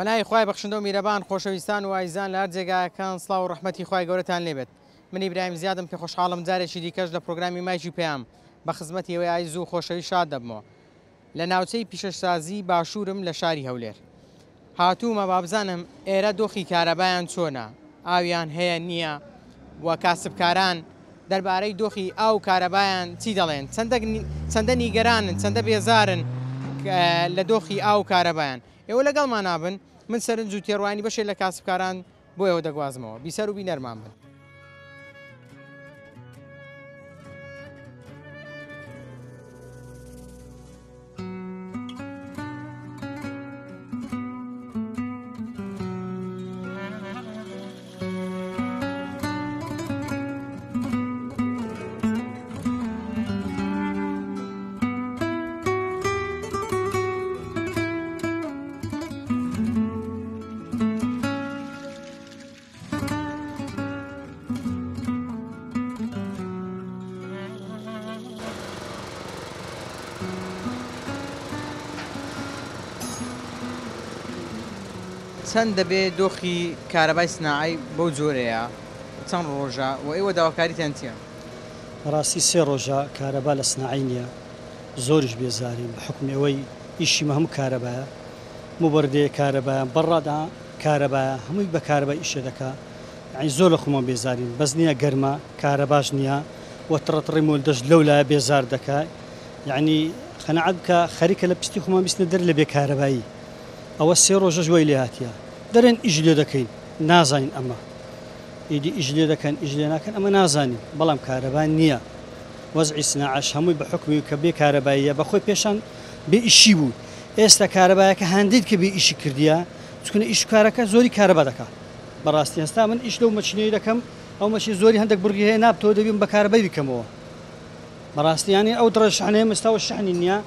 بەناوی خوای بەخشندە و میرەبان خۆشەویستان و ئایزان لە هەر جێگایەکان سڵاو و ڕەحمەتی خوای گەورەتان لێبێت. من ئیبراهیم زیادم کە خۆشحاڵم جارێکی دیکەش لە پرۆگرامی مایکی پەیام بە خزمەتی ئێوەی ئایز و خۆشەویست شاد دەبمەوە. لە ناوچەی پیشەسازی باشوورم لە شاری هەولێر. هاتوومە بابزانم ئێرە دۆخی کارەبایان چۆنە، ئاویان هەیە نییە و کاسبکاران دەربارەی دۆخی ئاو و کارەبایان چی دەڵێن، چەندە نیگەرانن، چەندە بێزارن لە دۆخی ئاو و کارەبایان. ئێوە لەگەڵمانا بن، من سەرنج و تێڕوانی بەشێ لە کاسبکاران بۆ ئێوە دەگوازمەوە. بیسەر و بینەرمان بن. چەند دەبێ دۆخی کارەبای سناعەی بەو جۆرەیە چەند ڕۆژە و ئێوە داواکاریتان چییە؟ بەڕاستی سێ ڕۆژە کارەبا لە سناعەی نییە زۆریش بێزارین بە حوکمی ئەوەی ئیشی مە هەموو کارەبایە موبەردەیە کارەبایە بەڕاد کارەبایە هەمووی بە کارەبای ئیشێ دەکا یەعنی زۆر لە خۆمان بێزارین بەس نییە گەرمە کارەباش نییە و تڕەتڕی مۆلدەش لەو لایە بێزار دەکا یەعنی قەناعەت بکە خەریکە لە پشتی خۆمان بیستنە دەر لە بێ کارەبایی ئەوە سێ ڕۆژەش وای لێ هاتیە دەرێن ئیش لێ دەکەین نازانین ئەمە ئیدی ئیش لێ دەکەن ئیش لێ ناکەن ئەمە نازانین بەڵام کارەبا نییە وەزعی سناعەش هەمووی بە حوکمی کە بێ کارەباییە بە خۆی پێشان بێ ئیشی بوو ئێستا کارەبایەکە هەندیت کە بێ ئیشی کردیە چونکە ئیش و کارەکە زۆری کارەبا دەکا بەڕاستی هەستا من ئیش لەو مەچینەی دەکەم ئەو مەچینە زۆری هەندێک بڕگی هەیە نابتەوە دەبیم بە کارەبای بیکەمەوە بەڕاستی یانی ئەو دڕە شەحنەیە مستاوە شەحنی نییە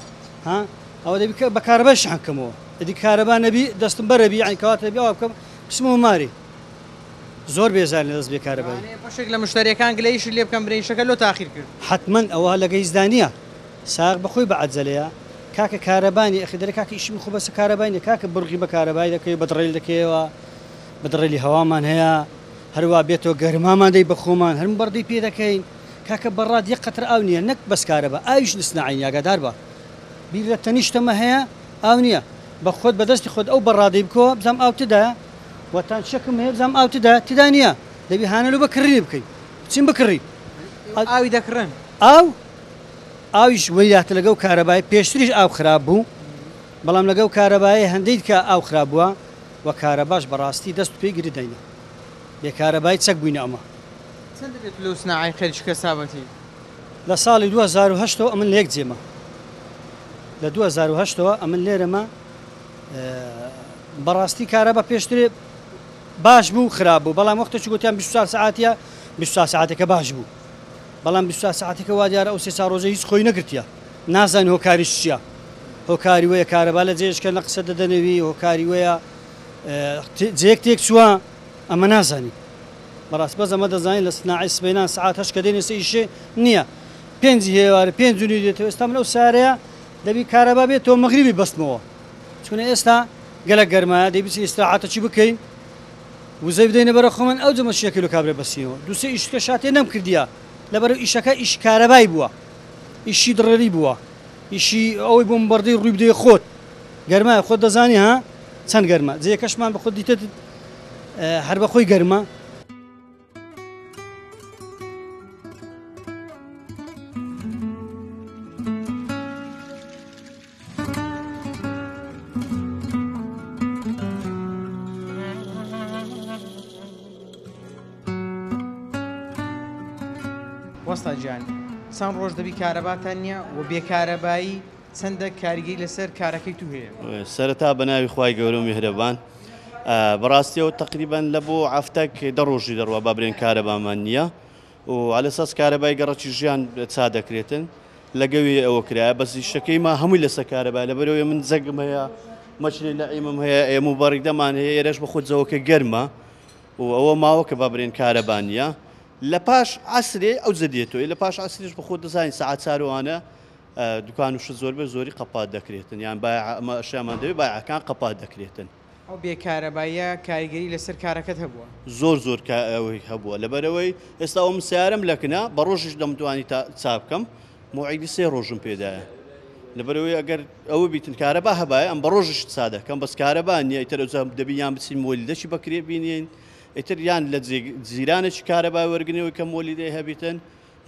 ها ئەوە دەبی بە کارەبای شەحن کەمەوە ئەدی کارەبا نەبی دەستم بەرەبی یانی کەواتە دەبی ئەوە بکەم بچمەوە ماری زۆر بێزارین لە دەست بێ کارەبایی. لەوانەیە بەشێک لە مشتەریەکان گلەییشت لێ بکەن برێ ئیشەکە لۆ تاخیر کرد. حەتمەن ئەوە لە گەیزدا نییە ساغ بەخۆی بە عەجەلەیە کاکە کارەبا نیە ئەخی دەرێ کاکە ئیشی من خۆ بەسە کارەبای نیە کاکە برغی بە کارەبای دەکەی بە دڕێل دەکەیەوە بە دڕێلی هەوامان هەیە هەروا بێتەوە گەرمامان دەی بە خۆمان هەر مبەڕدەی پێ دەکەین کاکە بەڕاد یەک قەترە ئاو نیە نەک بەس کارەبا ئاویش لسناعی نیە ئاگادار بە بیر لە تەنیشتەمە هەیە ئاو نیە بە خۆت بە دەستی خۆت ئەو بەڕادەی بکەوە بزانم ئاو تدایە وە تانچەکم هەیە بزانم ئاو تدایە تدا نیە دەبی هانەلو بە کڕینی بکەی بچین بکڕی. ئاوی دەکڕن؟ ئاو ئاویش وەیلاتە لەگەڵ کارەبای پێشتریش ئاو خراپ بوو بەڵام لەگەڵ کارەبایە هەندەی دیکە ئاو خراپ بووە و کارەباش بەڕاستی دەست و پێی گری داینە بێ کارەبای چەک بووینە ئەمە. چەند دەبێت لەو سناعەی خەریکی کەسابەتی؟ لە ساڵی 2008 ەوە ئەمن لە یەک جێمە لە 2008 ەوە ئەمن لێرەمە بەڕاستی کارەبا پێشترێ باش بوو خراپ بوو بەڵام وەختێکی گوتیان 24 سەعاتیە 24 سەعاتەکە باش بوو بەڵام 24 سەعاتەکە وا دیارە ئەو سێ چار ڕۆژە هیچ خۆی نەگرتیە نازانین هۆکاریش چییە هۆکاری وەیە کارەبا لە جێشکە لە قسە دەدەنەوی هۆکاری وەیە جێک تێک چووە ئەمە نازانین بەڕاست بەس ئەمە دەزانین لە سناعەی سبەینان سەعات هەشت کە دێنێ سێ ئیشێ نییە پێنجی هێوارە پێنج و نیو دێتەوە ئێستا من ئەو سارەیە دەبی کارەبا بێتەوە مەغریبی بەستمەوە چونە ئێستا گەلەک گەرمایە دەی بچین ئیستراحەتە چی بکەین وزەی بدەینە بەرە خۆمان ئەو جەمە شیەکەی لۆ کابرای بەستینەوە دوو سێ ئیشکە شاتێ نەم کردیە لەبەر ئیشەکە ئیش کارەبای بووە ئیشی دڕێری بووە ئیشی ئەوەی بۆم بەڕدەی ڕووی بدەی خۆت گەرمایە خۆت دەزانی ها چەند گەرمە جێیەکەشمان بە خۆت دیتت هەر بە خۆی گەرمە. وەستا گیان چەند ڕۆژ دەبی کارەباتان نییە و بێ کارەبایی چەندە کاریگەری لەسەر کارەکەی تو هەیە؟ سەرەتا بە ناوی خوای گەورە و میهرەبان بەڕاستیەوە تەقریبەن لە بۆ هەفتەک دە ڕۆژی دەڕوا با برێن کارەبامان نییە و عەلەساس کارەبای گەڕەکی ژیان چا دەکرێتن لەگەوی ئەوە کرایە بەس ئیشەکەی ما هەمووی لەسەر کارەبای لەبەرەوەی من زەگم هەیە مەچنەی لەعیمم هەیە ئێم و بەڕیدەمان هەیە ئێرەش بە خۆت جەوەکە گەرمە و ئەوە ماوە کە با برێن کارەبا نییە لە پاش عەسرێ ئەو جەدێتەوە لە پاش عەسریش بە خۆت دەزانین سەعات چاروانە دوکان و شت زۆر بە زۆری قەپات دەکرێتن یان بایع ئەمە ئەشیامان دەوێت بایعەکان قەپات دەکرێتن. ئەو بێ کارەباییە کاریگەری لەسەر کارەکەت هەبووە؟ زۆر زۆر ئەوەی هەبووە لەبەرئەوەی ئێستا ئەوە من سەیارەم لەکنە بە ڕۆژیش دەمتوانی تا چا بکەم موعیدی سێ ڕۆژم پێدایە لەبەرئەوەی ئەگەر ئەوە بیتن کارەبا هەبایە ئەم بە ڕۆژیش چا دەکەم بەس کارەبا نییە ئیتر ئەوجا دەبی یان بچین مۆلیدەکی بەکرێ بینین ئیتر یان لە جیرانێکی کارەبای وەرگنەوەی کە مۆلیدەی هەبیتن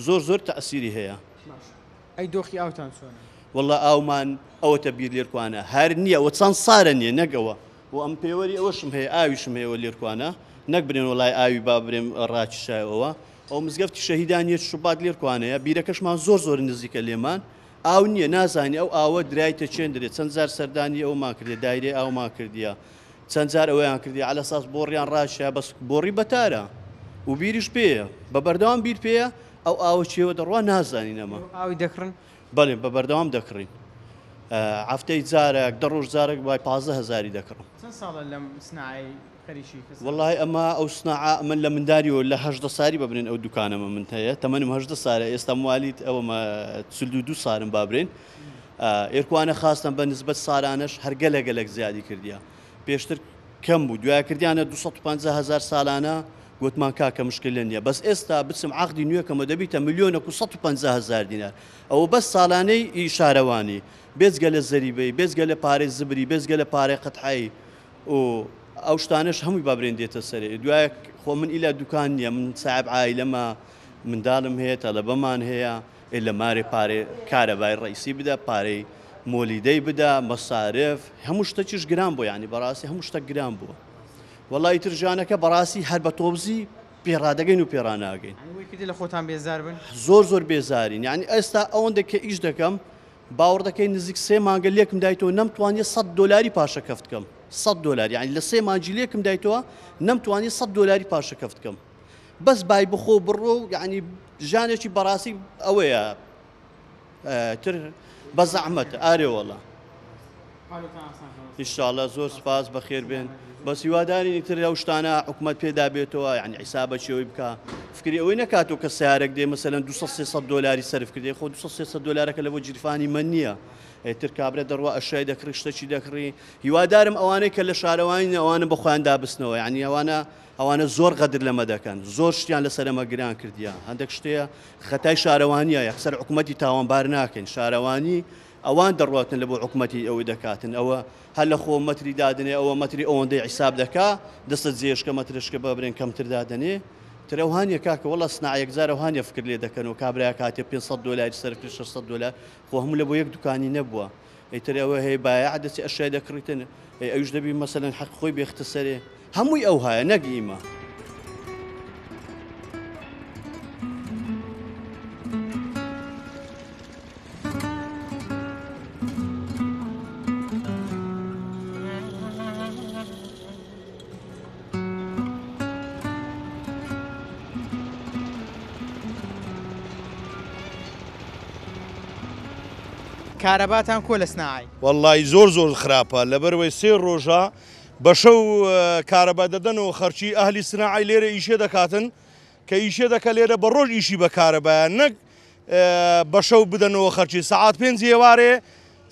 زۆر زۆر تەئسیری هەیە. باشە ئەی دۆخی ئاوتان چۆنە؟ وەڵا ئاومان ئەوەتە بیر لێرکوانە هەر نییە وە چەند سارە نییە نەک ئەوە و ئەم پێوەری ئەوەشم هەیە ئاویشم هەیە وە لێرکوانە نەک برێن وەڵای ئاوی با برێم ڕاکیشایە ئەوە ئەو مزگەفتی شەهیدان یەک شوبات لێرکوانەیە بیرەکەشمان زۆر زۆر نزیکە لێمان ئاو نییە نازانی ئەو ئاوە درایتە چێن درێ چەند جار سەردانی ئەومان کردێ دایرەی ئاومان کردیە چەند جار ئەوەیان کردی عەلەساس بۆڕیان ڕاکیشایە بەس بۆڕی بەتارە و بیریش پێیە بە بەردەوام بیر پێیە ئەو ئاوە چێوە دەڕوا نازانین ئەمە. ئاوی دەکڕن؟ بەڵێ بە بەردەوام دەکڕین هەفتەی جارێک دە ڕۆژ جارێک بای 15 هەزاری دەکڕم. چەند ساڵە لەم سناعەی خەریکی کەسابەتی؟ وەڵاهی ئەمە ئەو سناعە من لە منداریەوە لە 18 ساری بەبرێن ئەو دوکانەمە من هەیە تەمەنم 18 سارە ئێستا موالید ئەوەمە 42 سارم بابرێن ئێرکوانە خاستم بە نسبەت سارانەش هەر گەلە گەلەک زیادی کردیە پێشتر کەم بوو دوای کردیانە 250 هەزار سالانە گۆتمان کاکە مشکلە نیە بەس ئێستا بچم عەقدی نوێ کەمەوە دەبیتە ملیۆنەک و 150 هەزار دینار ئەوە بەس ساڵانەی ئی شارەوانی بێجگە لە زەریبەی بێجگە لە پارەی زبری بێجگە لە پارەی قەتعەی و ئەو شتانەش هەمووی بابرێن دێتە سەرێ دوایە خۆ من ئیلا دوکان نییە من ساحب عایلەمە منداڵم هەیە تەلەبەمان هەیە ئێ لە مارێ پارەی کارەبای ڕئیسی بدە پارەی مۆلیدەی بدە مەسارف هەموو شتەکیش گران بوو یانی بەڕاستی هەموو شتەک گران بووە وەڵا ئیتر ژیانەکە بەڕاستی هەر بە تۆبزی پێڕادەگەین و پێڕاناگەین. یانی وەی کردی لە خۆتان بێزار بن؟ زۆر زۆر بێزارین یانی ئێستا ئەوەندە کە ئیش دەکەم باوەڕ دەکەی نزیک سێ مانگە لێکم دایتەوە نەمتوانیە سەد دۆلاری پاشەکەفت کەم سەد دۆلار یانی لە سێ مانگی لێکم دایتەوە نەمتوانی سەد دۆلاری پاشەکەفت کەم بەس بای بخۆ بڕۆ و یانی ژیانێکی بەڕاستی ئەوەیە تر بە زەحمەتە ئارێ وەڵا. ئیشاڵە زۆر سپاس بەخێر بێن بەس هیوادارین ئیتر ئەو شتانە حکومەت پێدا بێتەوە یعنی حیسابە چێوەی بکە فکری ئەوەی نەکاتەوە کە سیارێک دێ مەسەلەن 200 300 دۆلاری سەرف کردێ خۆ 200 300 دۆلارەکە لە بۆ گیرفانی من نییە ئیتر کابرا دەڕوا ئەشیای دەکڕی شتەکی دەکڕی هیوادارم ئەوانەی کە لە شارەوانی ئەوانە بە خۆیان دابستنەوە یعنی ئەوانە ئەوانە زۆر غەدر لەمە دەکەن زۆر شتیان لەسەر ئەمە گران کردیە هەندێک شتەیە خەتای شارەوانیە یەکسەر حکومەتی تاوانبار ناکەین شارەوانی ئەوان دەڕواتن لە بۆ حکومەتی ئەوەی دەکاتن ئەوە هەر لە خۆ مەتری دادنێ ئەوە مەتری ئەوەندەی حیساب دەکا دەستە جێشکە مەترشکە بەبرێن کەمتر دادەنێ تر ئەوهانیە کاکە وەڵا سناع یەکجار ئەوهانیە فکر لێ دەکەن و کابرا کاتێ 500 دۆلاری سەرف کرد 600 دۆلار خۆ هەموو لە بۆ یەک دوکانی نەبووە ئیتر ئەوە هەیە بایع دەچێ ئەشیای دەکڕیتن ئەی ئەویش دەبی مەسەلەن حەق خۆی بێختە سەرێ هەمووی ئەوهایە نەک ئیمە. کارەباتان کوە لە سناعەی؟ وەڵی زۆر زۆر خراپە لەبەرئەوەی سێ ڕۆژە بە شەو کارەبا دەدەن و خەرکی ئەهلی سناعەی لێرە ئیشێ دەکاتن کە ئیشێ دەکە لێرە بە ڕۆژ ئیشی بە کارەبایە نەک بە شەو بدەنەوە خەرکی سەعات پێنج ئێوارێ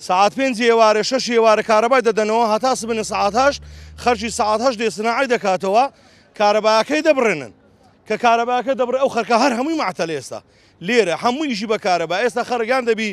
سەعات پێنج ئێوارێ شەش ئێوارە کارەبای دەدەنەوە هەتا سبنە سەعات هەشت خەرکی سەعات هەشت دێ سناعەی دەکاتەوە کارەباکەی دەبڕێنن کە کارەباکە دەبڕێ ئەو خەرکە هەر هەمووی مەعتەل ئێستا لێرە هەموو ئیشی بە کارەبا ئێستا خەرک یان دەبی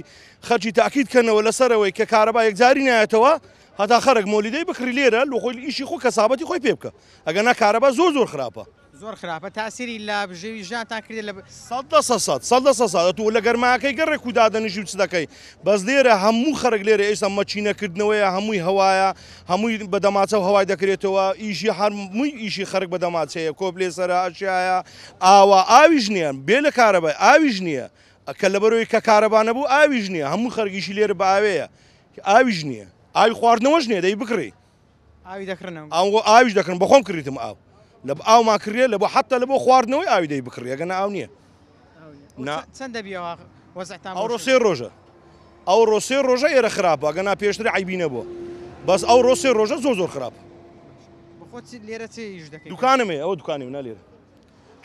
خەرکی تاکید کەنەوە لەسەرەوەی کە کارەبا یەکجاری نایەتەوە هەتا خەرک مۆلیدەی بکڕی لێرە لۆ خۆی ئیشی خۆ کەسابەتی خۆی پێ بکە ئەگەر نا کارەبا زۆر زۆر خراپە. زۆر خراپە تاسیری لە بژێوی ژیانتان کردیە لە. سەد لە سەد سەد سەد لە سەد سەد ئەتوو لە گەرماکەی گەڕێک و دادەنیشی و چ دەکەی بەس لێرە هەموو خەرک لێرە ئێستا مەکینە کردنەوەیە هەمووی هەوایە هەمووی بە دەماچەو هەوای دەکرێتەوە ئیشی هەمووی ئیشی خەرک بە دەماچەیە کۆپلێسەرە ئەشیایە ئاوا ئاویش نییە بێ لە کارەبای ئاویش نییە کە لەبەرەوەی کە کارەبا نەبوو ئاویش نییە هەموو خەرک ئیشی لێرە بە ئاوێیە ئاویش نییە ئاوی خواردنەوەش نییە دەی بکڕی ئاوی دەکڕنەوە ئەو ئاویش دەکڕن بەخۆم کڕیتم ئاو لە ئاومان کڕیە لە بۆ حتا لە بۆ خواردنەوەی ئاوی دەی بکڕی ئەگەر ئاو نییە چەند دەبیەوە وەزعتان ئەوڕۆ سێ ڕۆژە ئەوڕۆ سێ ڕۆژە ئێرە خراپە ئەگەنا پێشتر عەیبی نەبووە بەس ئەوڕۆ سێ ڕۆژە زۆر زۆر خراپە. بەخۆت لێرە چ ئیش دەکەی؟ دوکانم هەیە ئەوە دوکانی منە لێرە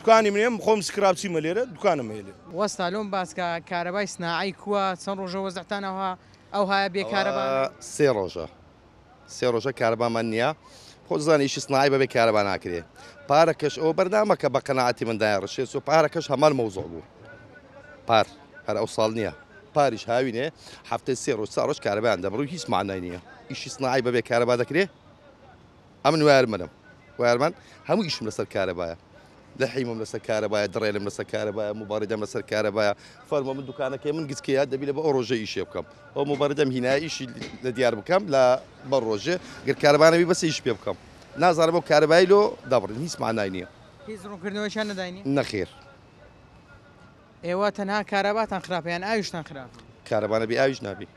دوکانی منە خۆم سکرابچیمە لێرە دوکانم هەیە لێرە. وەستا لۆم باس کە کارەبای سناعەی کوە چەند ڕۆژە وەزعتان ئەوها ئەوهایە بێ کارەبا؟ سێ ڕۆژە سێ ڕۆژە کارەبامان نییە. خۆ دەزانی ئیشی سناعی بەبێ کارەبا ناکرێ. پارەکەش ئەوە بەرنامەکە بە قەناعەتی من دایانڕشێ چۆ پارەکەش هەمان مەوزوع بوو. پار هەر ئەو ساڵ نییە. پاریش هاوینێ هەفتەی سێ ڕۆژ چوار ڕۆژ کارەبایان دەبڕی هیچ مەعنای نییە. ئیشی سناعی بەبێ کارەبا دەکرێ؟ ئەمن وایەرمەنم. وایەرمەن هەموو ئیشم لەسەر کارەبایە. لەحیمم لەسەر کارەبایە، دڕێلم لەسەر کارەبایە، موبەڕیدەم لەسەر کارەبایە. فەرموو من دوکانەکەی من گچکەیە دەبی لە بە ئەو ڕۆژە ئیشێ بکەم. ئەو موبەڕیدەم هینایە ئیشی لە دیار بکەم لە بە ڕۆژێ گەر کارەبا نەبی بەس ئیش پێ بکەم. نازانم ئەو کارەبای لۆ دەبڕن هیچ مەعنای نییە. هیچ ڕوونکردنەوەیەکیان نەداینی؟ نەخێر. ئێوە تەنها کارەباتان خراپە یان ئاویشتان خراپە؟ کارەبا نەبی ئاویش نابی.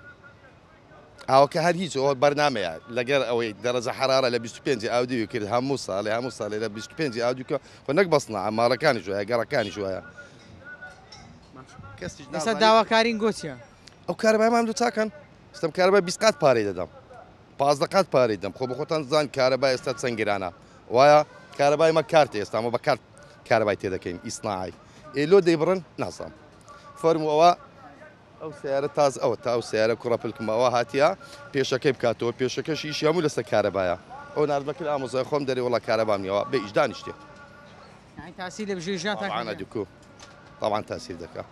ئاوەکە هەر هیچ ئەوە بەرنامەیە لەگەر ئەوەی دەرەجە حەرارە لە 25 ئاودیوی کرد هەموو ساڵێ هەموو ساڵێ لە 25 ئاودیو کە خۆ نەک بەسنا ماڵەکانیش وایە گەڕەکانیش وایە کەسیش ئێستا نازانێت. داواکارین گۆ چیە؟ ئەو کارەبایمان دوو چاکەن ستەم کارەبای 20 قات پارەی دەدەم 15 قات پارەی دەم خۆ بە خۆتان زان کارەبا ئێستا چەند گرانە وایە کارەبای مە کارتە ئێستا مە بە کارت کارەبای تێدەکەین ئیسناعی ئێ لۆ دەیبڕن نازانم فەرموو ئەوە ئەو سەیارە تاز ئەوە تا ئەو سەیارە کوڕە پلکم ئەوە هاتیە پێشەکەی بکاتەوە پێشەکەش ئیشی هەموو لەسەر کارەبایە ئەو ناردمە کرد ئامۆزای خۆم دەرێ وەڵا کارەبام نیەوە بێ ئیش دانیشتێ. یانی تاسیر لە بژێوی ژیانتان طبعا کردیە؟ ئەدوکو طبعا تاسیر دەکا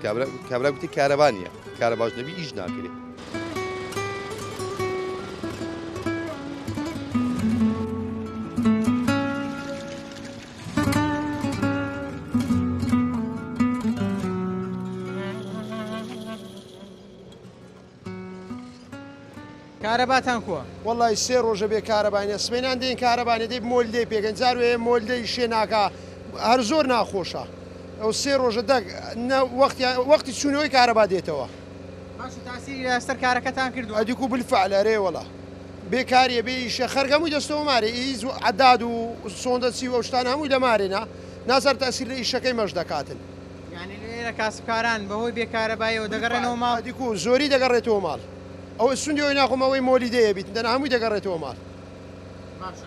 کابرا کابرا گوتی کارەبا نییە کارەباش نەبی ئیش ناکرێ. کارەباتان کووە؟ وەڵی سێ ڕۆژە بێ کارەبانە سمێنان دێن کارەبانە دەی مۆلدەی پێکەن جار وێ مۆلدەی شێ ناکا هەر زۆر ناخۆشە ئەو سێ ڕۆژە دەک وەختی چوونەوەی کارەبا دێتەوە. باشە تاسیری لەسەر کارەکەتان کردووە؟ ئەدیکو بالفعل ئەرێ وەڵا بێ کاریە بێ ئیشە خەرک هەمووی دەستەوە مارێ ئیز و عەداد و سۆندە چی و ئەو شتانە هەمووی لە مارێنا نازار تەئسیر لە ئیشەکەی مەش دەکاتن. یانی لێرە کاسبکاران بەهۆی بێ کارەباییەوە دەگەڕێنەوە ماڵ؟ ئەدیکو زۆری دەگەڕێتەوە ماڵ ئەوە سوندی ئەوی ناخۆم ئەوەی مۆلیدەیە بیتن دەنا هەمووی دەگەڕێتەوە ماڵ. باشە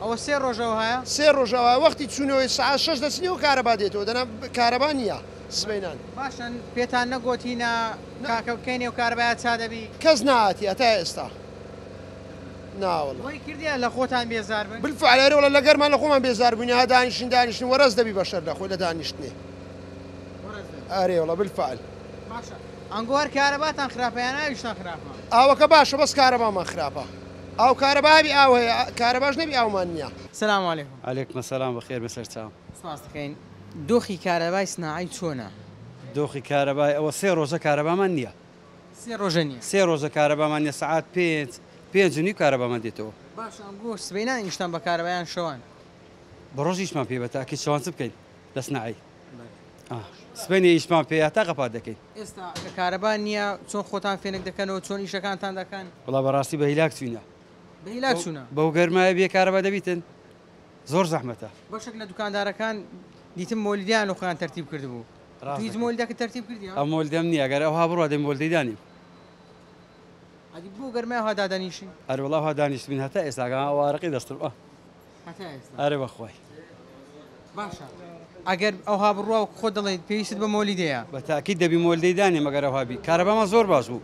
ئەوە سێ ڕۆژە وەهایە؟ سێ ڕۆژە وایە وەختی چوونەوەی سەعات شەش دەچنەوە کارەبا دێتەوە دەنا کارەبا نییە. سبەینان. باشە پێتان نەگۆتینە کاکە کەی نێو کارەبایە چا دەبی؟ کەس نەهاتیە تا ئێستا ناوەڵا. وەی کردیە لە خۆتان بێزار بن؟ بالفعل ئەرێ وەڵا لە گەرمان لە خۆمان بێزار بووین ها دانیشتین دانیشتین وەرەز دەبی بەشەر لە خۆی لە دانیشتنێ. وەرەز دەبی. ئەرێ وەڵا بالفعل. باشە ئەنگۆ هەر کارەباتان خراپە یان ئاویشتان خراپە؟ ئاوەکە باشە بەس کارەبامان خراپە ئاو کارەبا هەبی ئاو هەیە کارەباش نەبی ئاومان نییە. سلام علیکم. علیکم السلام بەخێر بێ سەرچاوم. سپاس دەکەین. دۆخی کارەبای سناعی چۆنە؟ دۆخی کارەبای ئەوە سێ ڕۆژە کارەبامان نییە. سێ ڕۆژە نییە؟ سێ ڕۆژە کارەبامان نییە سەعات پێنج، پێنج و نیو کارەبامان دێتەوە. باشە ئەمگۆ سبەینان ئیشتان بە کارەبا یان شەوان؟ بە ڕۆژ ئیشمان پێ بە تاکید شەوان چ بکەین لە سناعی؟ سبەینێ ئیشمان پێیە تا قەپات دەکەین. ئێستا کە کارەبا نییە چۆن خۆتان فێنک دەکەنەوە چۆن ئیشەکانتان دەکەن؟ وەڵا بەڕاستی بە هیلاک چووینە. بە هیلاک چوونە؟ بەو گەرمایە بێ کارەبا دەبیتن؟ زۆر زەحمەتە. بەشێک لە دوکاندارەکان دیتم مۆلیدەیان لۆ خۆیان تەرتیب کردبوو. ڕاست تۆ هیچ دەکەی. مۆلیدەکت تەرتیب کردیە؟ ئەم مۆلیدەم نییە ئەگەر ئەوها بڕوا دەی مۆلیدەی دانیم. ئەدی بۆ گەرمای ئەوها دادەنیشی؟ ئەرێ وەڵا ئەوها دانیشتبین هەتا ئێستا ئەوە ئارەقەی دەستم ئا. هەتا ئێستا؟ ئەرێ بەخوای. باشە ئەگەر ئەوها بڕوا وەک خۆت دەڵێیت پێویستت بە مۆلیدەیە؟ بە تاکید دەبی مۆلیدەی دانێم ئەگەر ئەوها بی. کارەبامان زۆر باش بوو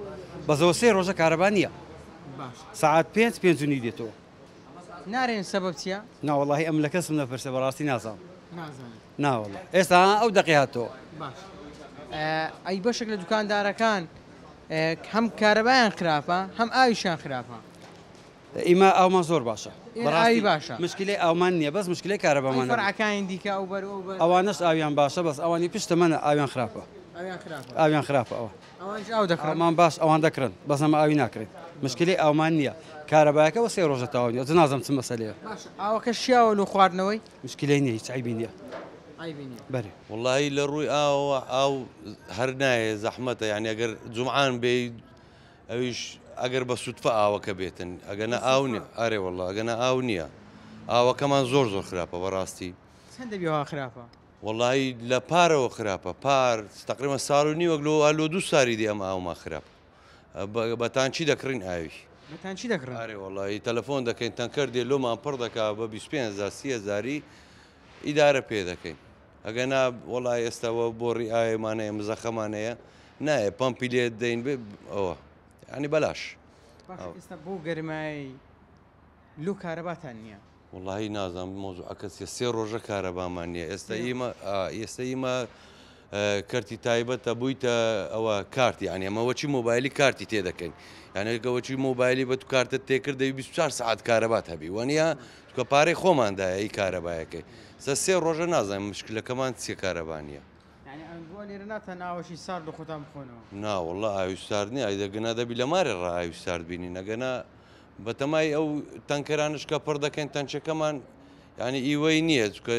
بەس ئەوە سێ ڕۆژە کارەبا نییە. باشە. سەعات پێنج پێنج و نیو دێتەوە. نارێن سەبەب چییە؟ ناوەڵاهی ئەم لە کەسم نەپرسێ بەڕاستی نازانم. نازانی. ناوەڵا ئێستا ئەو دەقی هاتەوە. باش ئەی بەشێک لە دوکاندارەکان هەم کارەبایان خراپە هەم ئاویشیان خراپە. ئیمە ئاومان زۆر باشە. ئاوی باشە. مشکلەی ئاومان نییە بەس مشکلەی کارەبامان. فەرعەکانی دیکە ئەو بەر ئەو بەر. ئەوانەش ئاویان باشە بەس ئەوانی پشتە منە ئاویان خراپە. ئاویان خراپە. ئاویان خراپە ئەوە. ئەوانیش ئاو دەکڕن. ئاومان باش ئەوان دەکڕن بەس ئەمە ئاوی ناکڕین. مشکلەی ئاومان نییە. کارەبایەکە وە سێ ڕۆژە تەواو نییە. نازانم چ مەسەلەیە. باشە ئاوەکە شیاوە لۆ خواردنەوەی؟ مشکلەی نییە هیچ عەیبی نییە. عەیبی نییە. بەرێ. وەڵاهی لە ڕووی ئاوەوە ئاو هەر نایە زەحمەتە یعنی ئەگەر جومعان بێی ئەویش ئەگەر بە سوتفە ئاوەکە بێتن ئەگەنە ئاو نییە ئەرێ وەڵا ئەگەنە ئاو نییە ئاوەکەمان زۆر زۆر خراپە بەڕاستی. چەند دەبی ئەوها خراپە؟ وەڵاهی لە پارەوە خراپە پار تقریبا ساڵ و نیوەک لۆ لۆ دوو ساری دی ئەم ئاومان خراپ بە تانکی دەکڕین ئاوی. بە تانکی دەکڕن؟ ئەرێ وەڵاهی تەلەفۆن دەکەین تەنکەر دێ لۆمان پڕ دەکا بە 25 هەزار 30 هەزاری ئیدارە پێ دەکەین ئەگەنا وەڵاهی ئێستا وە بۆڕی ئاوێمان هەیە مزەخەمان هەیە نایە پەمپی لێ دەین بێ ئەوە یعنی بەلاش. باشە ئێستا بۆ گەرمایی لۆ کارەباتان نییە؟ وەڵاهی نازانم مەوزوعەکە چیە سێ ڕۆژە کارەبامان نییە ئێستا ئیمە ئێستا ئیمە کەرتی تایبەتە بوویتە ئەوە کارتی یعنی ئەمە وەچی مۆبایلی کارتی تێ دەکەین یعنی گەوەچی مۆبایلی بە تو کارتت تێکرد دەوی 24 سعات کارەبات هەبی وەنیە چکە پارەی خۆماندایە ئی کارەبایەکەی سە سێ ڕۆژە نازانم مشکلەکەمان چیە کارەبا نییە. یعنی ئەنگۆ لێرە ناتان ئاوەشی سارد لە خۆتان بخۆنەوە؟ نا واللە ئاوی سارد نییە ئەگەنا دەبی لە مارێ ڕا ئاوی سارد بینین ئەگەنا بەتەمای ئەو تەنکەرانش کە پڕ دەکەین تەنکەکەمان یعنی ئیوەی نییە چکە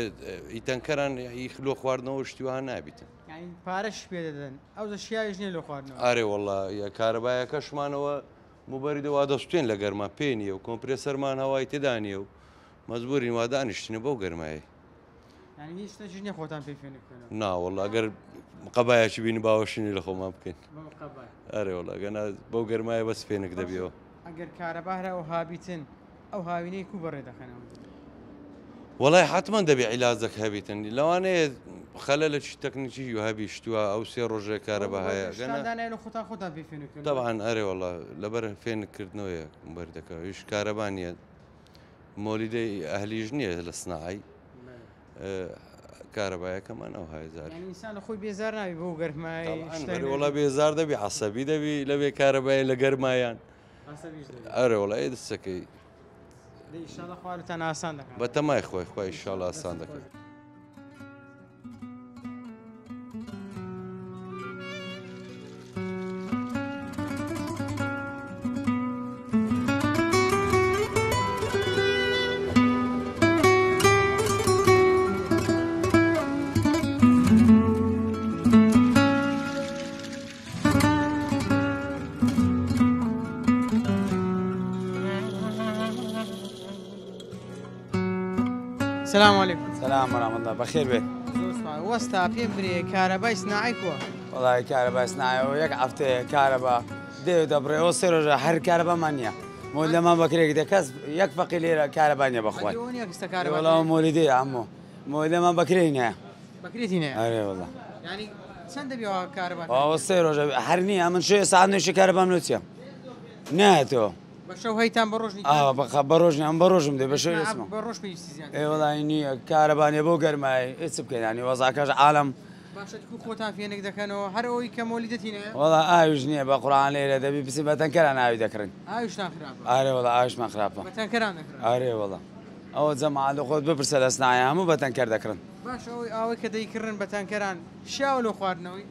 ئی تەنکەران ئی لۆ خواردنەوە شتی وها نابیتن. یعنی پارەش پێ دەدەن ئەوجە شیاویش نییە لۆ خواردنەوە. ئارێ واللە یە کارەبایەکەشمانەوە موبەریدە وا دەسوتێن لە گەرما پێ نییە و کۆمپرێسەرمان هەوای تێدا نییە و مەجبورین وا دانیشتینە بەو گەرمایەی. یعنی هیچ شتێکیش نییە خۆتان پێ فێنک بکەنەوە؟ نا واللە ئەگەر قەبایەکی بینی باوەشینی لە خۆمان بکەین. بەو قەبای. ئەرێ واللە ئەگەنا بەو گەرمایە بەس فێنک دەبیەوە. ئەگەر کارەبا هەر ئەوها بیتن ئەو هاوینەی کو بەڕێ دەخەنەوە؟ وەڵای حەتمەن دەبێ عیلاجەک هەبیتن لەوانەیە خەلەلێکی تەکنیکی هەبی شتووە ئەو سێ ڕۆژێ کارەبا هەیە شتان دانایە لە خۆتان خۆتان پێ فێنک کردن؟ تەبعەن ئەرێ وەڵا لەبەر فێنک کردنەوەیە بەردەکە هیچ کارەبا نییە مۆلیدەی ئەهلیش نییە لە سناعی کارەبایەکەمان ئەو هایزار یعنی ئینسان لە خۆی بێزار نابی بەو گەرمای شتە وەڵا بێزار دەبی عەسەبی دەبی لەبێ کارەبای لە گەرمایان عەسەبیش دەبی. ئەرێ وەڵا ئێ دەستەکەی دەی ئیشاڵا خوارتان ئاسان دەکات. بەتەمای خۆی خوا ئیشاڵا ئاسان دەکات. سلام علیکم. سلام ورحمة الله بەخێر بێ. زۆر سوپاس. وەستا پێم برێ کارەبای سناعی کووە؟ وەڵای کارەبای سناعی یەک هەفتەیە کارەبا دێ و دەبڕێ سێ ڕۆژە هەر کارەبامان نییە. مۆلیدەمان بەکرێک دە کەس یەک فەقی لێرە کارەبا نییە بەخوای. ئەوە نییە کەسە کارەبا. وەڵا مۆلیدەیە عەمۆ. مۆلیدەمان بەکرێ نییە. بەکرێتی نییە؟ ئەرێ وەڵا. یعنی چەند دەبی ئەوە کارەبا؟ ئەوە سێ ڕۆژە هەر نییە من شێ سەعات نوێشی کارەبام لۆ چییە؟ نایەتەوە. بە شەو هەیتان بە ڕۆژ ئا بە ڕۆژ نییە ئەم بە ڕۆژم دێ بە شەو ئێسمە. بە ڕۆژ پێویستی زیاتر. ئێ وەڵای نییە کارەبا نییە بۆ گەرمایی ئێ چ بکەین یعنی وەزعەکەش عالەم. باشە کو خۆتان فێنک دەکەنەوە هەر ئەوەی کە مۆلیدەتی نایە؟ وەڵا ئاویش نییە بە قورئان لێرە دەبی بچین بە تەنکەران ئاوی دەکڕین. ئاویشتان خراپە؟ ئارێ وەڵا ئاویشمان خراپە. بە تەنکەران دەکڕن؟ ئارێ وەڵا ئەوە جەماعەت لە خۆت بپرسە لە سناعی هەموو بە تەنکەر دەکڕن. باشە ئەوەی ئاوەی کە دەیکڕن بە تەنکەران شیاوە لۆ خواردنەوەی؟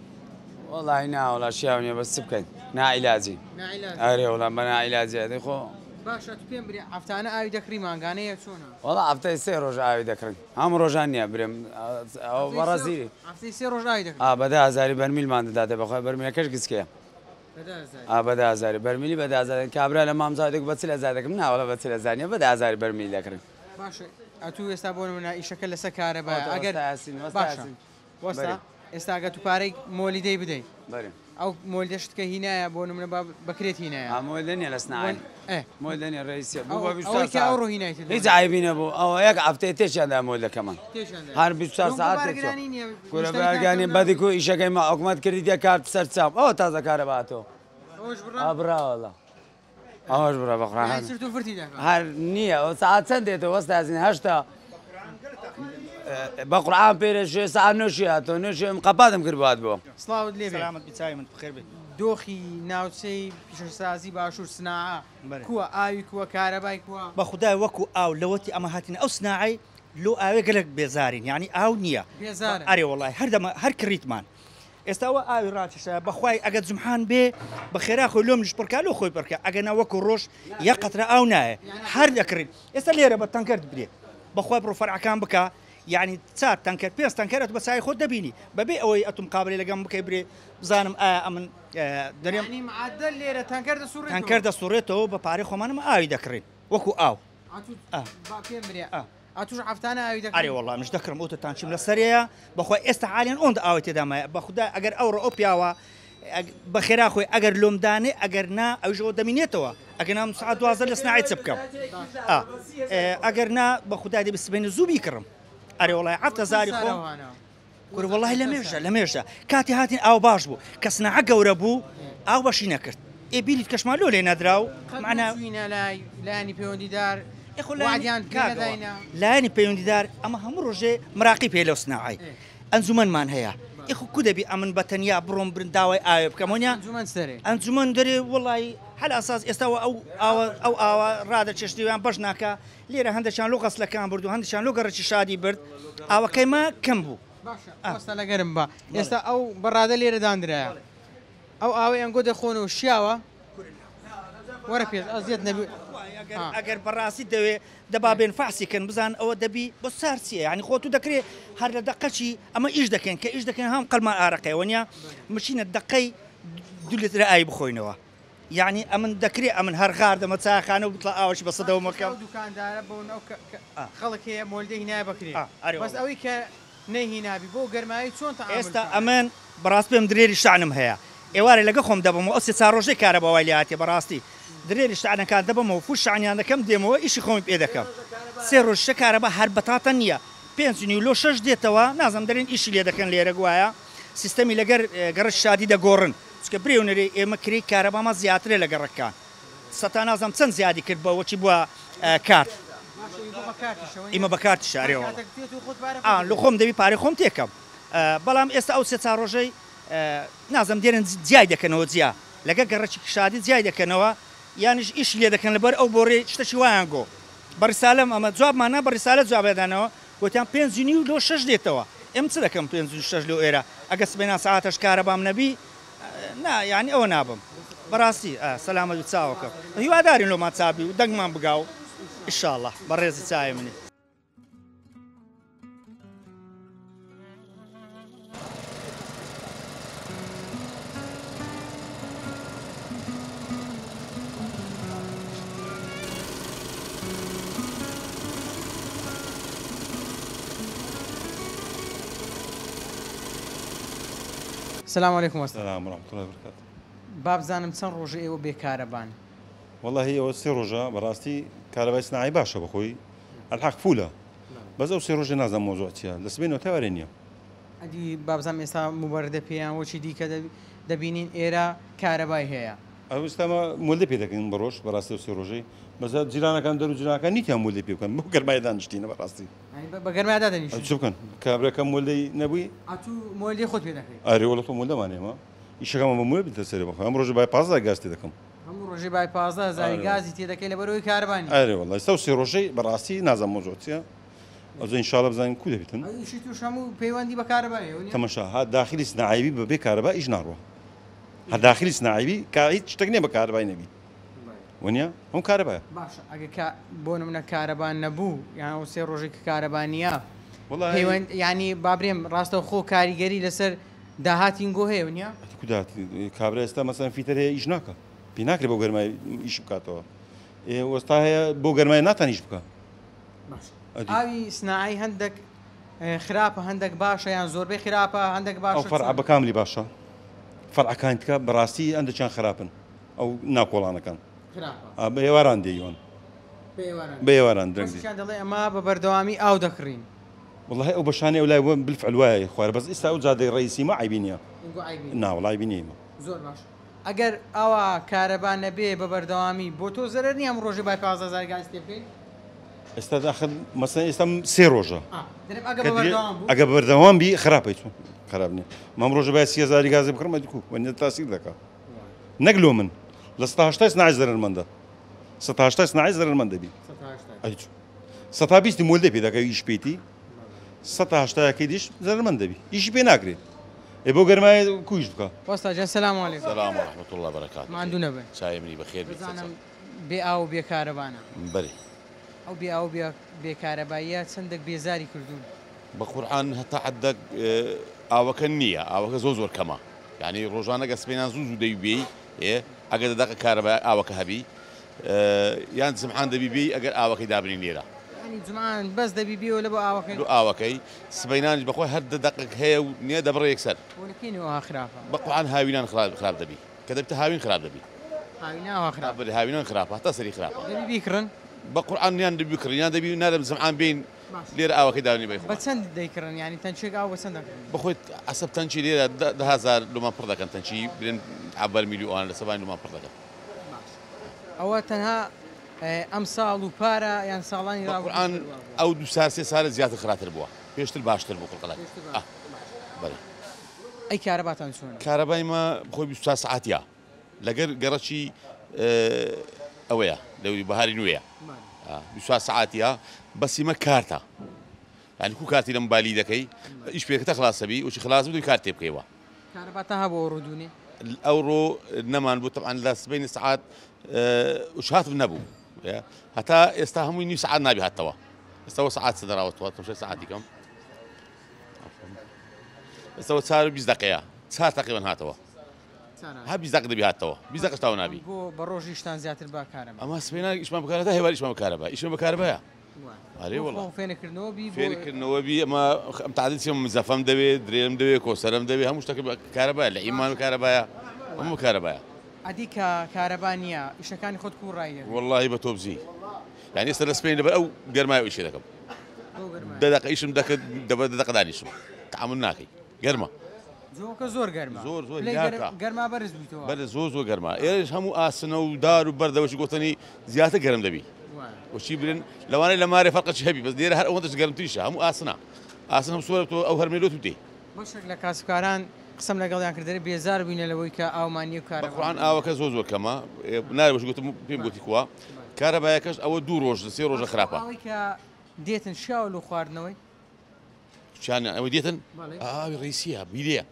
وەڵای نا وەڵا شیاو نییە بەس چ بکەین ناعیلاجی. ناعیلاجی. ئەرێ وەڵا بە ناعیلاجی ئەدەی خۆ. باشە تو پێم برێ هەفتانە ئاوی دەکڕی مانگانە یە چۆنە؟ وەڵا هەفتەی سێ ڕۆژ ئاوی دەکڕین هەموو ڕۆژان نییە برێم ئەوە بەڕەزی. هەفتەی سێ ڕۆژ ئاوی دەکڕی؟ ئا بە 10,000 بەرمیلمان دەداتێ بەخوای بەرمیلەکەش گچکەیە. بە 10,000؟ ئا بە 10,000 بەرمیلی بە 10,000 کابرا لە مامزای دەگوت بە 40,000 دەکڕم نا وەڵا بە 40,000 نییە بە 10,000 بەرمیل دەکڕین. باشە ئەتوو ئێستا بۆ نمونە ئیشەکە لەسەر کارەبایە ئەگەر باشە وەستا ئێستا ئەگەر تو پارەی مۆلیدەی بدەی ئەو مۆلیدەشت کە هینایە بۆ نمونە با بەکرێت هینایە. مۆلیدە نییە لە سناعی. مۆلیدە نییە ڕئیسیە بوو بە 24 ئەوەی کە ئەوڕۆ هینایتە هیچ عەیبی نەبوو ئەوە یەک هەفتەیە تێکیان دا مۆلیدەکەمان هەر 24 سەعات تێکچووە. کورە بارگانی بەدی کو ئیشەکەی ما حکومەت کردیتە کارت سەر چاو ئەوە تازە کارەبا هاتەوە. ئەوەش بڕا؟ ئا بڕا وەڵا ئەوەش بڕا بەخوا سرت و فرتی دەکا. هەر نییە ئەو سەعات چەند دێتەوە وەستا یاسین هەشتا بە قورئان پێرە شوێ سەعات نۆشی هاتەوە نۆشی ئەم قەپاتم کرد بۆ هات بۆ. سڵاوت لێ بێ. سەلامەت بی چاوی من بخێر بێ. دۆخی ناوچەی پیشەسازی باشوور سناعە کووە ئاوی کووە کارەبای کووە؟ بە خودای وەکو ئاو لەوەتی ئەمە هاتینە ئەو سناعەی لۆ ئاوێ گەلەک بێزارین یعنی ئاو نییە. بێزارن. ئەرێ وەڵای هەردەمە هەر کڕیتمان. ئێستا ئەوە ئاوی ڕاکێشە بەخوای ئەگەر جمحان بێ بە خێرا خۆی لۆم نیش پڕکا لۆ خۆی پڕکە ئەگەر نا وەکو ڕۆژ یەک قەترە ئاو نایە هەر دەکڕین. ئێستا لێرە بە تەنکەر برێ بەخوای بڕۆ فەرعەکان بکە یعنی چار تەنکەر پێنج تەنکەر ئەتو بە چای خۆت دەبینی بەبێ ئەوەی ئەتوم قابلێ لەگەم بکەی برێ بزانم ئایا ئەمن دەرێم یعنی معادل لێرە تەنکەر دەسوڕێتەوە. تەنکەر دەسوڕێتەوە بە پارەی خۆمانم ئاوی دەکڕین وەکو ئاو. با پێم برێ ئەتوش هەفتانە ئاوی دەکڕی؟ ئەرێ وەڵا منش دەکڕم ئەوتە تانچیم لەسەرەیە بەخوای ئێستا حالیان ئۆندە ئاوی تێدامایە بەخودا ئەگەر ئەوڕۆ ئەو پیاوە بە خێرا خۆی ئەگەر لۆمدانێ ئەگەر نا ئەویشەوە دەمینێتەوە ئەگەر نا سەعات 12 لە سناعی چ بکەم ئەگەر نا بە خودای دەبی سبەینە زوو بیکڕم. ئەرێ وەڵای 7,000 خۆم کورە وەڵای لە مێژە لە مێژە کاتی هاتین ئاو باش بوو کە سناعە گەورە بوو ئاو بەشی نەکرد ئێ بیریت کەشمان لۆ لێ نەدرا و معناوینە لای لایەنی پەیوەندیدار وعدیان پێ نەداینە. لایەنی پەیوەندیدار ئەمە هەموو ڕۆژێ مراقی پێ لەو سناعەی ئەنجومەنمان هەیە ئیخو کو دەبی ئەمن بە تەنیا بڕۆم برن داوای ئاوێ بکەم وەنیا ئەنجومەن چ دەرێ؟ ئەنجومەن دەرێ وەڵی هەل ئەساس ئێستا وە ئەو ئاوە ئەو ئاوە ڕادەکێشتێ یان بەش ناکا لێرە هەندێکیان لۆ غەسلەکان برد و هەندێکیان لۆ گەڕەکی شادی برد ئاوەکەی ما کەم بوو. باشە وەستا لەگەرم بە ئێستا ئەو بەڕادە لێرە داندرایە ئەو ئاوەی ئەنگۆ دەخۆنەوە شیاوە؟ وەرە پێش ئەزیەت نەبی. ئەگەر بەڕاستی دەوێ دەبا بێن فەحسی کەن بزان ئەوە دەبی بۆ سار چیە یانی خۆ تو دەکرێ هەر لە دەقەچی ئەمە ئیش دەکەین کە ئیش دەکەین هەم قەلمان ئارەقەیە وەنیە مچینە دەقەی دو لترە ئاوی بخۆینەوە یعنی ئەمن دەکرێ ئەمن هەر غار دەمە چاخانە و بتڵە ئاوەشی بەسەدەوە مەکەم. ئەو دوکاندارە بۆ ئەو خەڵک هەیە مۆلدەی هینایە بەکرێ بەس ئەوەی کە نەیهینابی بۆ گەرمایی چۆن تەعامول ئێستا بکا؟ ئەمن بەڕاست پێم درێری شەعنم هەیە ئێوارێ لەگە خۆم دەبەمەوە ئەو سێ چار ڕۆژەی کارەبا وای لێ هاتیە بەڕاستی درێری شەعنەکان دەبەمەوە فوو شەعنیان دەکەم دێمەوە ئیشی خۆمی پێ دەکەم سێ ڕۆژیشە کارەبا هەر بەتاتە نییە پێنج نیو لۆ شەش دێتەوە نازانم دەرێن ئیشی لێ دەکەن لێرە گوایە سیستەمی لەگەر گەڕەکی شادی دەگۆڕن چونکە برێ و نەرێ ئێمە کرێی کارەبامان زیاترە لە گەڕەکان سەتا نازانم چەند زیادی کرد بە وەکی بووە کارت ئیمە بە کارتیشە ئەرێ وەڵا ئا لە خۆم دەبی پارەی خۆم تێکەم بەڵام ئێستا ئەو سێ چار ڕۆژەی نازانم دێنن جیای دەکەنەوە جیا لەگە گەڕەکی شادی جیای دەکەنەوە یانیش ئیشی لێ دەکەن لەبەر ئەو بۆڕی شتەکی وایان گۆ بە ڕیسالەم ئەمە جوابمان نا بە ڕیسالە جوابیان دانەوە گوتیان پێنج نیو لۆ شەش دێتەوە ئێم چ دەکەم پێنج و شەش لۆ ئێرە ئەگە سبەینان سەعاتەش کارەبام نەبی نا یانی ئەوە نابم بەڕاستی سەلامەت بی چاوەکەم هیوادارین لۆمان چابی و دەنگمان بگا و ئیشاڵڵا بەڕێزی چاوی منی. سلام علیکم وەستا. سلام و رحمة اللە وبرکاته. بابزانم چەند ڕۆژە ئێوە بێ کارەبان؟ وەڵاهی ئەوە سێ ڕۆژە بەڕاستی کارەبای سناعی باشە بەخۆی ئەلحەق فولە بەس ئەو سێ ڕۆژە نازانم مەوزوع چیە لە سبەینەوە تا وارێ نییە. ئەدی بابزانم ئێستا موبەردە پێیان وەکی دیکە دەبینین ئێرە کارەبای هەیە. ئەو ئێستا ئەمە مۆلدە پێ دەکەین بە ڕۆژ بەڕاستی ئەو سێ ڕۆژەی بەس جیرانەکان دەر و جیرانەکان نیتیان مۆلدەی پێ بکەن بۆ گەرمایە دانیشتینە بەڕاستی. یانی بە گەرمایە دادەنیشن؟ چ بکەن کابراکە مۆلدەی نەبووی. ئەتوو مۆلدەی خۆت پێ دەکەی؟ ئەرێ وەڵا خۆ مۆلدەمان هەیە ئێمە ئیشەکەمان بە مۆلدە بێتە سەرێ بەخوا ئەم ڕۆژە بای 15 گاز تێ دەکەم. هەموو ڕۆژێ بای 15 هەزاری گازی تێ دەکەی لەبەر ئەوەی کارەبا نییە؟ ئەرێ وەڵا ئێستا ئەو سێ ڕۆژەی بەڕاستی نازانم مەوزوع چییە ئەوجا ئینشاڵا بزانین کو دەبێتن. ئەو ئیشی توش هەموو پەیوەندی بە کارەبا هەیە وەنیە؟ تەماشا ها داخلی سناعی بی بەبێ کارەبا ئیش ناڕوا هەر داخلی سناعی بی کا هیچ شتێک نییە بە کارەبای نەبی وەنیە هەموو کارەبایە. باشە ئەگەر کا بۆ نمونە کارەبا نەبوو یان ئەو سێ ڕۆژەی کە کارەبا نییە وەڵا پەیوەند یانی با برێم ڕاستەوخۆ کاریگەری لەسەر داهاتی ئینگۆ هەیە وەنیە؟ کو داهاتی کابرا ئێستا مەسەلەن فیتەر هەیە ئیش ناکا پێی ناکرێ بۆ گەرمای ئیش بکاتەوە ئێ وەستا هەیە بۆ گەرمای ناتان ئیش بکا. باشە ئاوی سناعی هەندێک خراپە هەندێک باشە یان زۆربەی خراپە هەندێک باشە ئەو فەرعە بە کاملی باشە فەرعەکانی تکە بەڕاستی هەندێکیان خراپن ئەو ناکۆڵانەکان بە ئێواران دێیوان بە ئێواران درەنگ دێ دەڵێ ئەمە بە بەردەوامی ئاو دەکڕین وەڵاهی ئەو بەشانەی ئەو لای بالفعل وایە خوارە بەس ئیستا ئەو جادەی ڕئیسی ما عەیبی نییە نا وەڵا عەیبی نییە زۆر باش ئەگەر ئاوا کارەبا نەبێ بە بەردەوامی بۆ تۆ زەرەر نییە ئەم ڕۆژێ بای 15 هەزار گاز تێ بکەی؟ ئێستا داخل مەسەن ئێستا سێ ڕۆژە دەرم ئەگە بە بەردەوام بوو ئەگە بەردەوام بی خراپە چۆن خراپ نییە مام ڕۆژە بای سی هەزاری گازێ بکڕم ئەدی کو وەنیە تاسیر دەکا نەک لۆ من لە 180 سناعی زەرەرمەندە 180 سناعی زەرەرمەند دەبی ئەدی چۆن 120 مۆلدە پێ دەکەوی ئیش پێیتی 180 دیش زەرەرمەند دەبی ئیشی پێ ناکرێ ئێ بۆ گەرمایە کویش بکە. وەستا گیان سلام علیکم. سلام و رحمة اللە برکاته. ماندوو نەبن. چاوی منی بەخێر بیت بزانم بێ ئاو و بێ کارەبانە. بەرێ. ئەو بێ ئاو و بێ کارەباییە چەندەک بێزاری کردوون؟ بە قورعان هەتا حەدەک ئاوەکە نییە ئاوەکە زۆر زۆر کەمە یانی ڕۆژانە گە سبەینان زوو زوو دەی بێی ئەگەر دە دەقە کارەبا ئاوەکە هەبی یان جمعان دەبی بێی ئەگەر ئاوەکەی دابنین لێرە. یانی جمعان بەس دەبی بێەوە لە بۆ ئاوەکەی؟ لۆ ئاوەکەی سبەینانیش بەخۆی هەر دە دەقەک هەیە و نییە دەبڕێ یەکسەر. بۆ لە کەی نەوە خراپە؟ بە قورعان هاوینان خراپ دەبی کە دەبتە هاوین خراپ دەبی. هاوینان ئاوا خراپە؟ بەرێ هاوینان خراپە هەتا سەری خراپە. دەبی بیکڕن؟ بە قورعان یان دەبی بکڕین یان دەبی نارم جمعان بێین لێرە ئاوەکەی دابنین بەی خۆمان. بە چەند دەیکڕن یانی تەنکیەک ئاو بە چەند دەکڕن؟ بەخۆی عەسەب تەنکی لێرە 10,000 لۆمان پڕ دەکەن تەنکی برێن عەبەر میلی ئەوانە لە سەبانی لۆمان پڕ دەکەن. باش ئەوە تەنها ئەمساڵ و پارە یان ساڵانی بە ڕابردووش قورئان هەر وا بووە؟ ئەو دوو سار سێ سالە زیاتر خراتر بووە پێشتر باشتر بوو قڵقڵەک پێشتر ئا باشتر بەلێ. ئەی کارەباتان چۆنە؟ کارەبای مە خۆی 24 سەعاتیە لەگەر گەڕەکی ئەوەیە دەوری بەهاری نوێیە 24 سەعاتیە بەسیمە کارتە یانی کو کارتی لە مبالی دەکەی ئیش پێکەتە خلاصەبی وچی خلاص بوو کارت تێ بکەیەوە. کارەباتان هەبوو ئەوڕۆ دوونێ؟ ئەوڕۆ نەمان بوو تەبعەن لە سبەینێ سەعات وش هاتم نەبوو هەتا ئێستا هەمووی نیو سەعات نابی هاتەوە ئێستاوە سەعات چ دەراوەتەوە تەمشای سەعاتی کەم ئێستاوە چار و 20 دقەیە چار تەقریبەن هاتەوە هە 20 دقە دەبی هاتەوە 20 دقەش تاوە نابی بۆ بە ڕۆژیشتان زیاتر بە کارەبا ئەمە سبەینان ئیشمان بکارەتا هێوار ئیشمان بکارەبا ئیشمان بکارەبایە ئەرێ وەڵا فێنکردنەوە بی فێنکردنەوە بی ئەمە ئەم تعدیل چیم مزەفەم دەوێ درێم دەوێ کۆسەرم دەوێ هەموو شتەکە کارەبایە لە ئیمان و کارەبایە هەموو کارەبایە. ئەدی کە کارەبا نییە ئیشەکانی خۆت کوو ڕای دەگری؟ وەڵاهی بە تۆبزی یانی ئێستا لە سپەین لەبەر ئەو گەرمایە ئیشێ دەکەم دە دەقە ئیشم دەکرد دەبە دە دەقە دانیشم تەعامول ناکەی گەرمە. جۆکە زۆر گەرمە زۆر زۆر پلەی هیلاکە. گەرما بەرز بوویتەوە. بەرز زۆر زۆر گەرمە ئێرەش هەموو ئاسنە و دار و بەردەوەشی گۆتەنی زیاتر گەرم دەبی وەچی برن لەوانەیە لە مارێ فەرقەکی هەبی بەس لێرە هەر ئەوەندەش گەرمتریشە هەموو ئاسنە ئاسن هەم سۆرە تۆ ئەو هەرمەی لۆ توتێ. بەشێک لە کاسبکاران قسەم لەگەڵیان کرد دەرێ بێزار بووینە لەوەی کە ئاومان نییە و بە کارەبامان قورعان نییە. ئاوەکە زۆر زۆر کەمە نارێ وەچی گۆتم پێم گۆتی کوا کارەبایەکەش ئەوە دوو ڕۆژ سێ ڕۆژە باشە ئەو خراپە. ئاوەی کە دێتن شیاوە لۆ خواردنەوەی؟ چیان ئەوەی دێتن ئاوی ڕیسیە بیرەیە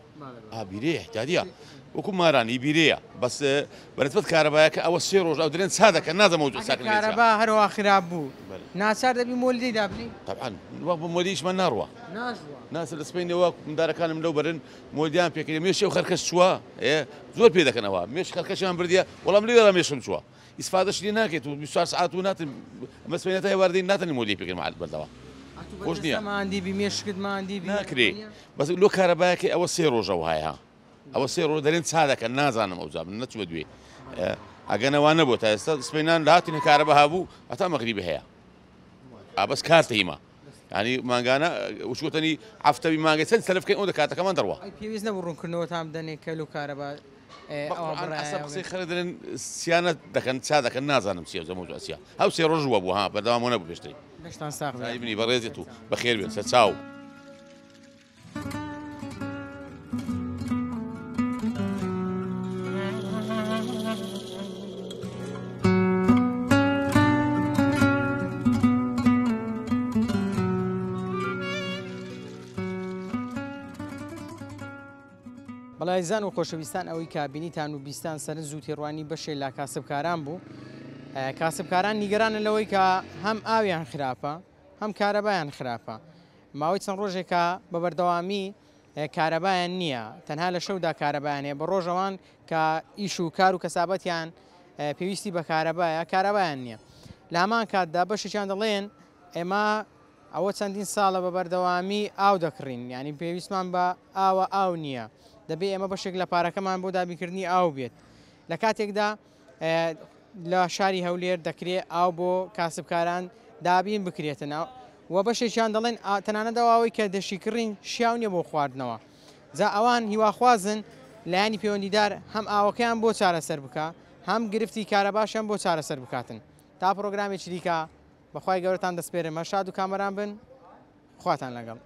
ئا بیرەیە احتیادیە وەکو مارانی بیرەیە بەس بەنسبەت کارەبایەکە ئەوە سێ ڕۆژ ئەو درێن چا دەکەن نازەمە وجود ئەگەر ساکن لێ چا کارەبا هەروا خراپ بوو ناچار دەبی مۆلیدەی دابنێی؟ طبعا وا بۆ مۆلیدەیشمان ناڕوا ناژوا ناسە لە سپەینەوە مندارەکانم لەو بەرن مۆلیدەیان پێکردی مێشی ئەو خەرکەش چووە ئێ زۆر پێ دەکەنەوە مێش خەرکەشیان بردیە وەڵام لەوێ ڕا مێشم چووە ئیسفادەش لێ ناکەیت و 24 سەعات و ناتن ئەمە سبەینێ تا ئێوارە دێین ناتەنی مۆلیدەی پێکەین مەعەل بەردەوام ئەتوو بە خۆش نییە دەستە ماندی بی مێشکت ماندی بی ناکرێ وانیە؟ بەس لۆ کارەبایەکەی ئەوە سێ ڕۆژە وایە ئەوە سێ ڕۆژ دەرێن چا دەکەن نازانم ئەوجا من نەچووە دوێ ئەگەنە وا نەبوو تا ئێستا سبەینان لە هاتین کارەبا هەبوو هەتا مەغریبی هەیە ئا بەس کارتە هیما یعنی مانگانە وشوتەنی هەفتەوی مانگە چەند سەرف بکەین ئەو دە کاتەکەمان دەڕوا. ئەی پێویست نەبوو ڕوونکردنەوەتان بدەنێ کە لۆ کارەبا بە ئەوە قورعان ئەسە بڕایە قسەی خەرە دەرێن سیانە دەکەن چا دەکەن نازانم چیە زەمەوزوع چیە هەو سێ ڕۆژ وە بوو ها بەردەوام وە نەبوو پێشتری. لەشتان ساغ بێ. زانی بنی بەڕێزێت و بەخێر بێن سەرچاو. بەڵێ ئازیزان و خۆشەویستان ئەوەی کە بینیتان و بیستان سەرنج و تێڕوانی بەشێ لە کاسبکاران بوو کاسبکاران نیگەرانن لەوەی کە هەم ئاویان خراپە هەم کارەبایان خراپە ماوەی چەند ڕۆژێکە بە بەردەوامی کارەبایان نییە تەنها لە شەودا کارەبایان هەیە بە ڕۆژەوان کە ئیش و کار و کەسابەتیان پێویستی بە کارەبایە کارەبایان نییە لە هەمان کاتدا بەشێکیان دەڵێن ئێمە ئەوە چەندین ساڵە بە بەردەوامی ئاو دەکڕین یعنی پێویستمان بە ئاوە ئاو نییە دەبێ ئێمە بەشێک لە پارەکەمان بۆ دابینکردنی ئاو بێت لە کاتێکدا لە شاری هەولێر دەکرێ ئاو بۆ کاسبکاران دابین بکرێتن و بەشێکیان دەڵێن تەنانەت ئەو ئاوەی کە دەشیکڕین شیاو نییە بۆ خواردنەوە جا ئەوان هیواخوازن لایەنی پەیوەندیدار هەم ئاوەکەیان بۆ چارەسەر بکا هەم گرفتی کارەباشیان بۆ چارەسەر بکاتن تا پرۆگرامێکی دیکە بەخوای گەورەتان دەسپێرم هەر شاد و کامەران بن خواتان لەگەڵ.